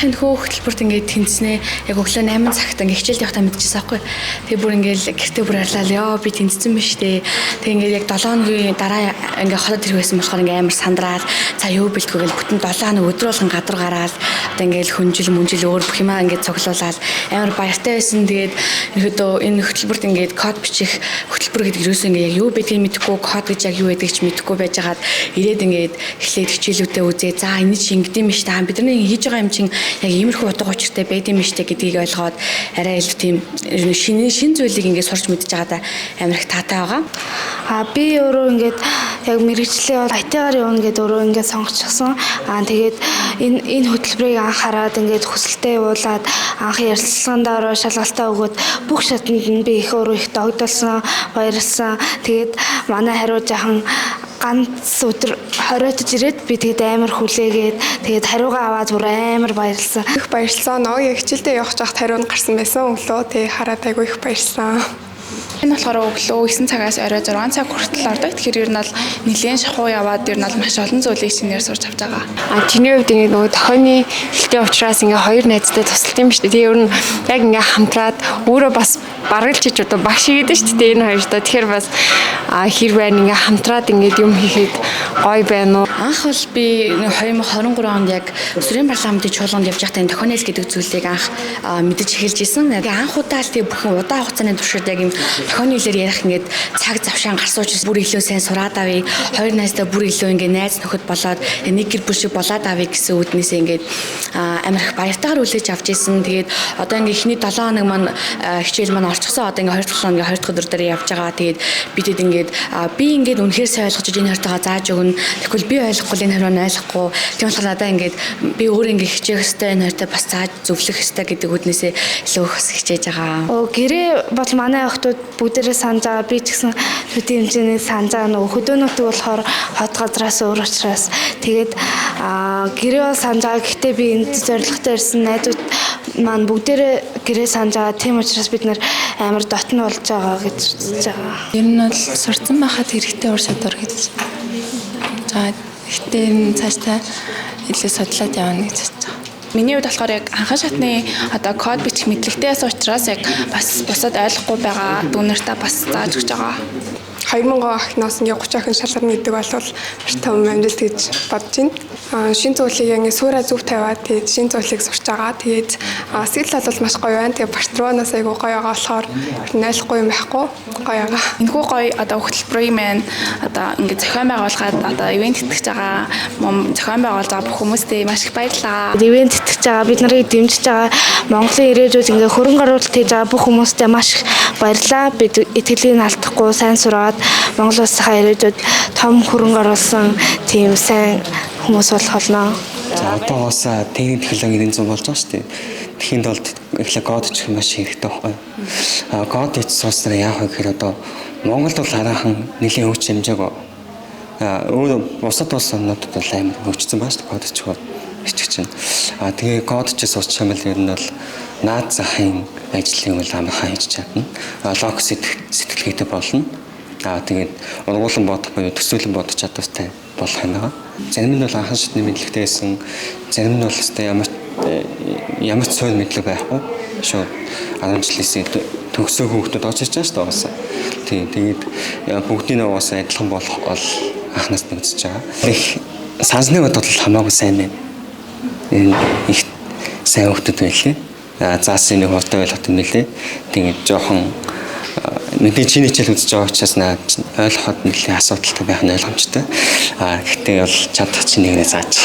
Анх энэ хөө хөтөлбөрт ингээд тэнцснээ яг өглөө 8 цагт ингээд хичээлд явахдаа мэдчихсэн аахгүй. Тэгээ бүр ингээд гэртээ бүр арлаа ёо би тэнцсэн биш үү. Тэгээ ингээд яг 7 хоногийн дараа ингээд хотод ирэх байсан болохоор ингээд амар сандраал за юу бэлтгэв гэл бүтэн 7 хоног өдөр болгон гадар гараал одоо ингээд хүнжил мүнжил өөр бүх юмаа ингээд цуглуулаад амар баяртай байсан. Тэгээд ерөөдөө энэ хөтөлбөрт ингээд код бичих хөтөлбөр гэдэг юусэн ингээд яг юу байдгийг мэдэхгүй, код гэж яг юу байдгийг ч мэдэхгүй байжгаад ирээд ингээд эхлээд хичээлүүдээ үзээ. За энэ чи ингэдэм биш та, бидний хийж байгаа юм чинь яг иймэрхүү утга учиртай байд юм биш тэ гэдгийг ойлгоод арай илүү тийм шинэ шин зүйлийг ингээд сурч мэдж байгаадаа амар их таатай байгаа. А би өөрөө ингээд яг мэрэгчлээ бол IT-гаар явна гэдээ өөрөө ингээд сонгочихсон. Аа тэгээд энэ хөтөлбөрийг анх хараад ингээд хүсэлтээ явуулаад анх ярилцлаганд ороо шалгалтаа өгөөд бүх шатанд нь би их өөрөө их догдолсон, баярлсан. Тэгээд манай хариу жахан ганц өдөр хориотож ирээд би тэгээд амар хүлээгээд тэгээд хариугаа аваад бүр амар баярлсан. Их баярлсан. Нөгөө хичээлдээ явах жахт хариу нь гарсан байсан. Өглөө тэгээ хараад айгүй их баярлсан. Энэ болохоор өглөө 9 цагаас орой 6 цаг хүртэл ордог. Тэгэхээр ер нь бол нэлээд шахуу яваад ер нь бол маш олон зүйлийг шинээр сурч авч байгаа. А чиний хувьд ингээд нөгөө тохионы хэлтэй учраас ингээ хоёр найзтай тусалт юм шүү дээ. Тэгээ ер нь яг ингээ хамтраад өөрөө бас бараг л чиж одоо багш хийгээд шүү дээ энэ хоёртой. Тэгэхээр бас хэр байна ингээ хамтраад ингээд юм хийхэд гоё байна уу? Анх бол би 2023 онд яг Сүрийн парламентын чуулганд явж байхдаа энэ тохионол гэдэг зүйлийг анх мэдэж эхэлж исэн. Тэгээ анх удаа л тэгээ бүхэн удаан хугацааны туршид яг юм тохионы хэлээр ярих ингээд цаг завшаан гарсан учраас бүр илүү сайн сураад авъя. Хоёр найзтай бүр илүү ингээд найз нөхөд болоод нэг гэр бүл шиг болоод авъя гэсэн үүднээсээ ингээд амар их баяртайгаар хүлээж авч исэн. Тэгээд одоо ингээд эхний 7 хоног маань хичээл маань орчихсон. Одоо ингээд 2 дахь 7 хоногийн 2 дахь өдөр дээр явж байгаа. Тэгээд бидэд ингээд би ингээд үнэхээр сайн ойлгож энэ хоёртойгоо зааж өгнө. Тэгвэл би ойлгохгүй энэ хоёр маань ойлгохгүй. Тийм болохоор надаа ингээд би өөр ингээд хичээх ёстой, энэ хоёртой бас зааж зөвлөх ёстой гэдэг үүднээсээ илүү их бас хичээж байгаа. Оо гэрээ бол манай охтууд бүгдээрээ санаж байгаа. Би ч гэсэн төдий хэмжээний санаж байгаа. Нөгөө хөдөөнөтөг болохоор хот газраас өөр учраас тэгээд гэрээ бол санаж байгаа. Гэхдээ би энд зорилготой ирсэн найзууд маань бүгдээрээ гэрээ санаж байгаа. Тийм учраас бид нэр амар дотн болж байгаа гэж үзэж байгаа. Ер нь бол сурцсан байхад хэрэгтэй ур чадвар гэж. За гэхдээ ер нь цаашдаа илүү судлаад явна гэж бодож байгаа. Миний хувьд болохоор яг анхан шатны одоо код бичих мэдлэгтэй байсан учраас яг бас бусад ойлгохгүй байгаа дүүнэртээ бас зааж өгч байгаа. 2000 охиноос ингээ 30 охин шалгарна гэдэг бол маш том амжилт гэж бодож байна. Шин зүйлийг ингээ суура зөв тавиад тэгээд шин зүйлийг сурч байгаа. Тэгээд сэтгэл бол маш гоё байна. Тэгээд багш нарнаас айгүй гоё байгаа болохоор ойлгохгүй юм байхгүй гоё байгаа. Энэхүү гоё одоо хөтөлбөрийн маань одоо ингээ зохион байгуулгаад одоо ивент тэтгэж байгаа мөн зохион байгуулж байгаа бүх хүмүүстээ маш их баярлалаа. Ивент тэтгэж байгаа, бид нарыг дэмжиж байгаа Монголын ирээдүйд ингээ хөрөнгө оруулалт хийж байгаа бүх хүмүүстээ маш их баярлалаа. Бид итгэлийг алдахгүй сайн сураад Монгол улсынхаа ирээдүйд том хөрөнгө оруулсан тийм сайн хүмүүс болох болно. За одоо бас техник технологи 900 болж байгаа шүү дээ. Тэхийн тулд эхлээ код бичих маш хэрэгтэй байхгүй. А код хийж сууснараа яах вэ гэхээр одоо Монголд бол хараахан нэлийн хөгж хэмжээг өөр бусад улс орнуудад бол амар хөгжсөн байгаа шүү дээ код бичих бол бичих чинь. А тэгээ код чи суучих юм бол ер нь бол наад захын ажлыг бол амархан хийж чадна. А лог сэтгэлгээтэй болно. А тэгээд ургуулan бодох буюу төсөөлөн бодох чадвартай болох юм байна. Зарим нь бол анхан шатны мэдлэгтэй байсан, зарим нь бол өстой ямар ч суурь мэдлэг байхгүй. Шууд 10 жилээс төгсөөгүй хүмүүс орж ирж байгаа шүү дээ угаасаа. Тийм тэгээд бүгдийн угаасаа адилхан болох бол анхнаас нь үзэж байгаа. Их сансныг бодвол хамаагүй сайн байна. Энэ их сайн хүмүүс байлээ. Заасан нэг хурдан ойлгох юм лээ. Тэгээд жоохон мэдээ чиний хичээл үзэж байгаа учраас наа ойлгоход нэлээд асуудалтай байх нь ойлгомжтой. А гэхдээ бол чадах чинь нэгнээ зааж.